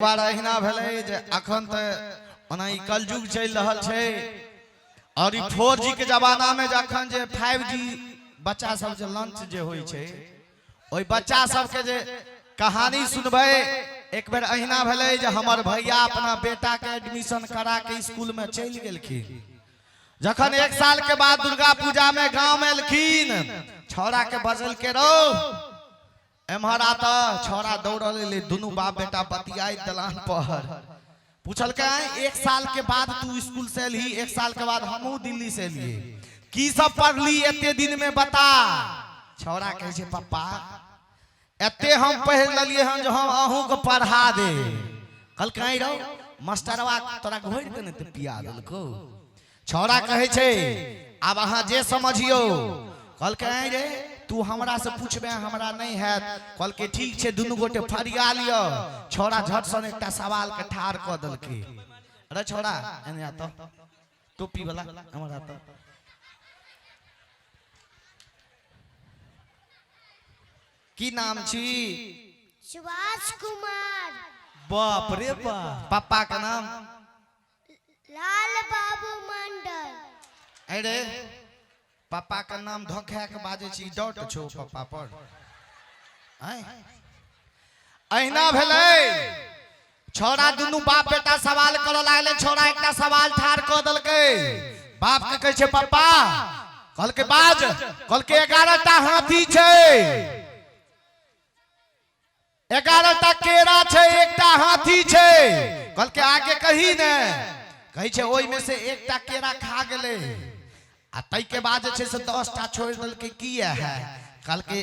बार अहिना भेलै जे अखन तऽ ओना ई कलयुग चलि रहल छै और ई 4G के जमाना में जखन जे 5G बच्चा सब जे लंच जे होइ छै, ओहि बच्चा सबके जे कहानी सुनबै। एक बेर अहिना भेलै जे हमर भैया अपना बेटा के एडमिशन करा के स्कूल में चलि गेलखिन। जखन 1 साल के बाद दुर्गा पूजा में गांव में एलखिन, छौड़ा के बजल के रौ एम्हर आ, तऽ छौड़ा दौड़ल एलै। दुनू बाप बेटा बतियाइत दलान पर। पूछलकै, आँय, 1 साल के बाद तू स्कूल से एलही, 1 साल के बाद हमहूँ दिल्ली से एलियै, की सब पढ़ली एते दिन में बता। छौड़ा कहै छै, पप्पा, एते हम पढ़ि लेलियै हन जे हम अहूँके पढ़ा दे। कहलकै, आँय रौ, मास्टरवा तोरा घोरि के नहि तऽ पिया देलकौ? छौड़ा कहै छै, आब अहाँ जे समझियौ। कहलकै, आँय रे, तू हमरा से पूछबे, हमरा नहि हैत। कहलकै, ठीक छै, दुनू गोटे फरिया लिअ। छौड़ा झट सन एकटा सवाल के ठाढ़ कऽ देलकै। अरे छौड़ा, एने आ तऽ, टोपी वाला, एम्हर आ तऽ। की नाम छी? सुभाष कुमार। बाप रे बाप। पप्पा के नाम? लाल बाबू मंडल। अरे, पापा के नाम धोखा के बाजै छी, डॉट छौ पप्पा पर? आँय? अहिना भेलै, छौड़ा दुनू बाप बेटा सवाल करऽ लागलै। छौड़ा एकटा सवाल ठाढ़ कऽ देलकै। बाप के कहै छै, पप्पा। कहलकै, बाज। कहलकै, 11टा हाथी छै, 11टा केरा छै, एकटा हाथी छै। कहलकै, आगे कही ने। कहै छै, ओहिमे से एकटा केरा खा गेलै आ ताहिके बाद जे छै से 10टा छोड़ि देलकै, किया है? कहलकै,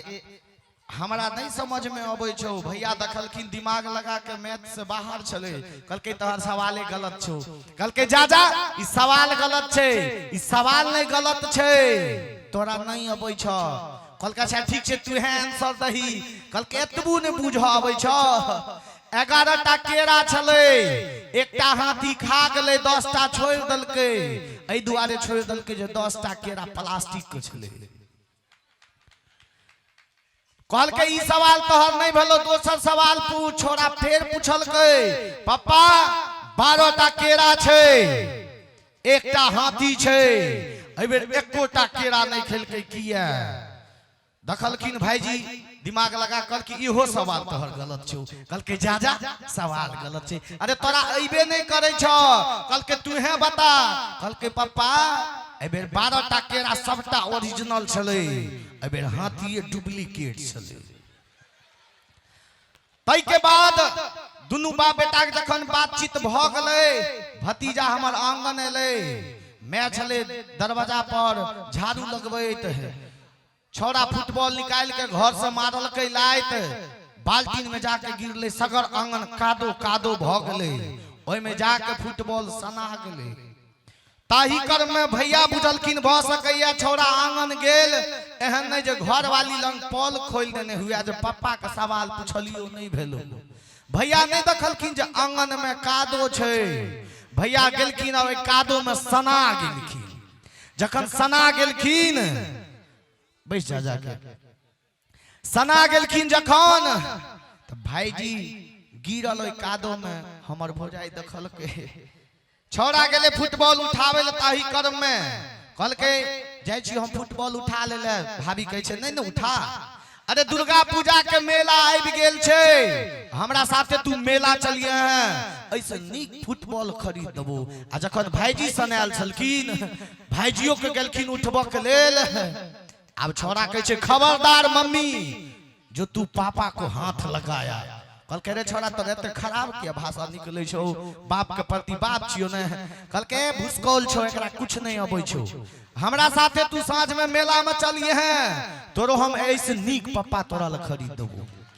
हमरा नहि समझमे अबै छौ। भैया देखलखिन, दिमाग लगा के मैथ से बाहर छलै। कहलकै, तोहर सवाले गलत छौ। कहलकै, जा जा, ई सवाल गलत छै। ई सवाल नहि गलत छै, तोरा नहि अबै छौ। कहलकै, अच्छा ठीक छै, तू है आंसर दही। कहलकै, एतबू नहि बुझऽ अबै छौ? 11टा केरा छलै, एकटा हाथी खा गेलै, 10टा छोड़ि देलकै। एहि दुआरे छोड़ि देलकै जे 10टा केरा प्लास्टिक के छलै। कहलकै, ई सवाल तोहर नहि भेलो, दोसर सवाल पूछ। छोड़ा फेर पूछलकै, पप्पा, 12टा केरा छै, एकटा हाथी छै, एहिबेर एकोटा केरा नहि खेलकै, किया? देखलखिन भाईजी दिमाग लगा, कहलखिन, इहो सवाल तोहर गलत छौ। कहलकै, जा जा, सवाल गलत छै। अरे, तोरा अइबे नहि करै छौ। कहलकै, तूहे बता। कहलकै, पप्पा, एहिबेर 12टा केरा सबटा ओरिजिनल छलै, एहिबेर हाथीए डुप्लीकेट छलै। ताहिके बाद दुनू बाप बेटाके जखन बातचीत भऽ गेलै, भतीजा हमर आंगन एलै। माय छलै दरवाजा पर झाड़ू लगबैत। छौड़ा फुटबॉल निकालि के घर से मारलकै लाइत, बाल्टीन में जाके गिरलै, सगर आंगन कादो कादो भऽ गेलै, ओहिमे जाके फुटबॉल सना गेलै। ताही क्रम में भैया बुझलखिन, भऽ सकैया छौड़ा आंगन गेल, एहन नहि जे घरवाली लंग पल खोलि देने हुए जे पप्पा के सवाल पुछलियो नहि भेलो। भैया नहि देखलखिन जे आंगन में कादो छै। भैया गेलखिन आ ओहि कादो में सना गेलखिन। जखन सना गेलखिन, बैस जा जाके, सना गेलखिन जखन तऽ भाईजी गिरल ओहि कादो में। हमर भौजाई देखलकै, छौड़ा गेलै फुटबॉल उठाबै लए। ताही क्रम में कहलकै, जाइ छी हम फुटबॉल उठा लै लए। भाभी कहै छै, नहि ने उठा। अरे, दुर्गा पूजा के मेला आबि गेल छै, हमरा साथे तू मेला चलिए हैं, ऐसे नीक फुटबॉल खरीद देबो। आ जखन भाईजी सनायल छलखिन, भाईजियो के गेलखिन उठबऽ के लेल। आब छौड़ा कहै छै, खबरदार मम्मी, जो तू पापा को हाथ लगाया। कहलकै, रे छौड़ा, तोरा एते खराब किया भाषा निकलै छौ? बाप के प्रति बाप छियौ ने? कहलकै, ए, भुसकौल छौ, एकरा कुछ नहि अबै छौ। हमरा साथे तू साँझ में मेला में चलिए हैं, तोरो हम ऐसे नीक पप्पा तोरा लए खरीद देबो।